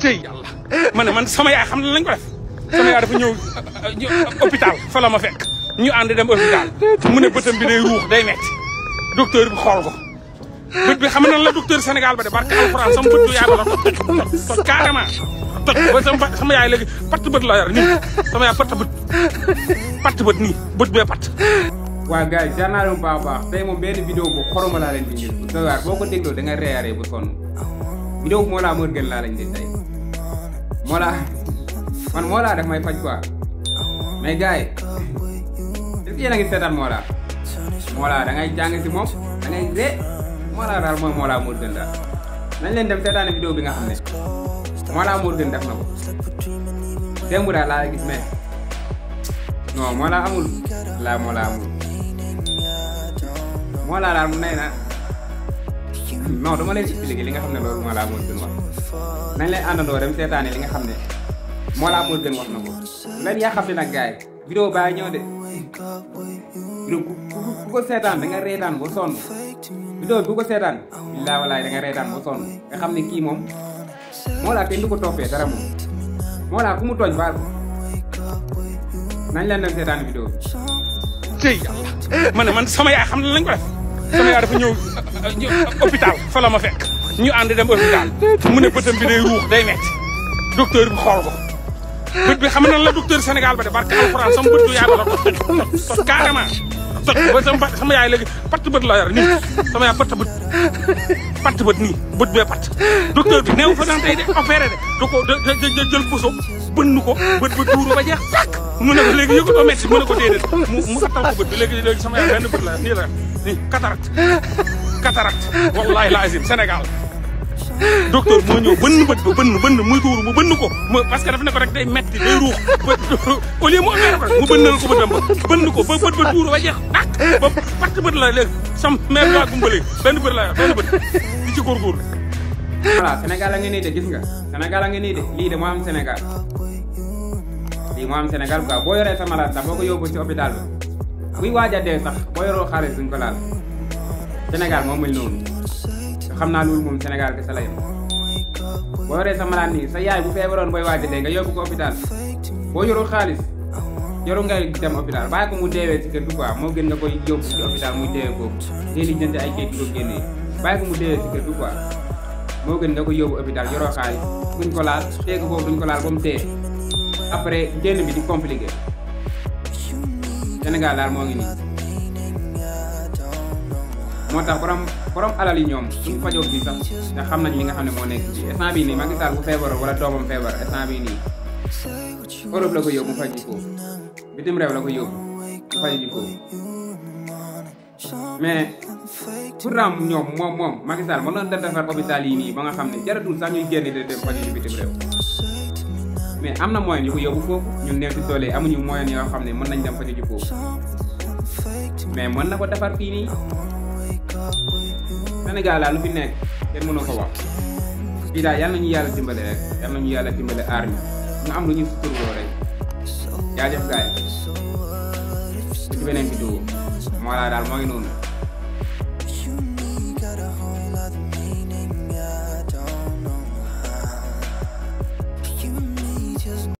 cey yàlla man sama yaay xam na lañ ko def sama yaay dafa ñëw hôpital fa la ma fekk ñu ànd dem hôpital mu ne bëtam bi day ruux day metti docteur bi xool ko bët bi xam na la docteur Sénégal ba de barke alxuraan sama bët du yàgg la toj carrément toj ba sama yaay léegi patt bët la yor nii sama yaay patt bët nii bët bee patt. waaw gars yi jaar naa leen bu baax a baax tey moom benn vidéo bu xoroma laa leen di ngir doy waar boo ko dégloo da nga reyaaree bu sonn vidéo bu Mollah Morgun laa lañ di tey Mollah def may faj quoi mais gars yi est-ce que yéen a ngi seetaan Mollah da ngay jàng si moom da ngay ree Mollah daal mooy Mollah Morgun daal nañ leen dem seetaane vidéo bi nga xam ne Mollah Morgun def na ko démb daal laa gis mais non Mollah amul Mollah daal mu nay na non dama leen expliquer li nga xam ne loolu Mollah Morgun wax nañ leen àndandoo dem seetaane li nga xam ne Mollah Morgun wax na ko lan yaa xam ne nag gars yi vidéo baa ñëw de vidéo ku ko seetaan da nga reetaan ba sonn vidéo bu ko seetaan billaahi wallaahi da nga reetaan ba sonn nga xam ne kii moom Mollah kenn du ko toppee dara moom Mollah ku mu tooñ baal ko nañ leen dem seetaan vidéo bi. cey yàlla man sama yaay xam na lañ ko def sama yaay dafa ñëw hôpital fa la ma fekk ñu ànd dem hôpital mu ne bëtam bi day ruux day metti docteur bi xool ko bët bi xam na la docteur Sénégal ba de barke alxuraan sama bët du yàgg la toj carrément toj ba sama yaay léegi patt bët la yor nii sama yaay patt bët nii bët bee patt docteur bi neew fa daan tey de opéré de da ko jël puso bënn ko bët ba tuuru ba jeex tàkk mu ne ko léegi yëgatoo metti mu ne ko déedéet mu xattal ko bët bi léegi sama yaay benn bët la nii la nii cataracte wallahi la azim Sénégal docteur moo ñëw bënn bët ba bënn muy tuuru mu bënn ko parce que daf ne ko rek day metti day ruux au lieu mu opéré ko rek mu bënnal ko bëtam ba bënn ko ba bët ba tuuru ba jeex tàkk ba patt bët la léegi sam même waa gumba léegi benn bët la benn bët di ci góorgóorlu. voilà Sénégal a ngi nii de gis nga Sénégal a ngi nii de lii de moo am Sénégal lii moo am Sénégal quoi boo yoree sa malade sax boo ko yóbbu ci hôpital bi buy waaj a dee sax boo yoroo xaalis duñ ko laal Sénégal moom mel noonu xam naa loolu moom Sénégal kese la yem boo yoree sa malade nii sa yaay bu feebaroon booy waaj a dee nga yóbbu ko hôpital boo yoroo xaalis yoru ngay dem hôpital bàyyi ko mu deewee ci kër gi quoi moo gën nga koy yóbbu ci hôpital muy deewee foofu ngay lijjanti ay kayit ko génnee bàyyi ko mu deewee ci kër gi quoi moo gën nga koy yóbbu hôpital yoroo xaalis duñ ko laal teegu foofu duñ ko laal ba mu dee après génn bi di compliqué Sénégal daal moo ngi nii moo tax borom alal yi ñoom suñu fajoo bi sax te xam nañ li nga xam ne moo nekk ci instant bii nii Macky Sall bu feebar wala doomam feebar instant bii nii Europe la ko yóbbu mu faj ji foofu bitim réew la ko yóbbu mu faj ji foofu mais pourtant moom Macky Sall mën na defar hôpital yi nii ba nga xam ne jaratul sax ñuy génn de dem faj ji bitim réew mais am na moyen yu ko yóbbu foofu ñun néew ci doole amuñu moyen yoo xam ne mën nañ dem faj ji foofu mais mën na ko defar fii nii Sénégal daal lu fi nekk kenn mënu ko wax fii daal yal nañu yàlla dimbale rek yal nañu yàlla dimbale aar ñu am lu ñu suturloo rek jaajëf gaay ci beneen vidéo Mollah daal moo ngi noonu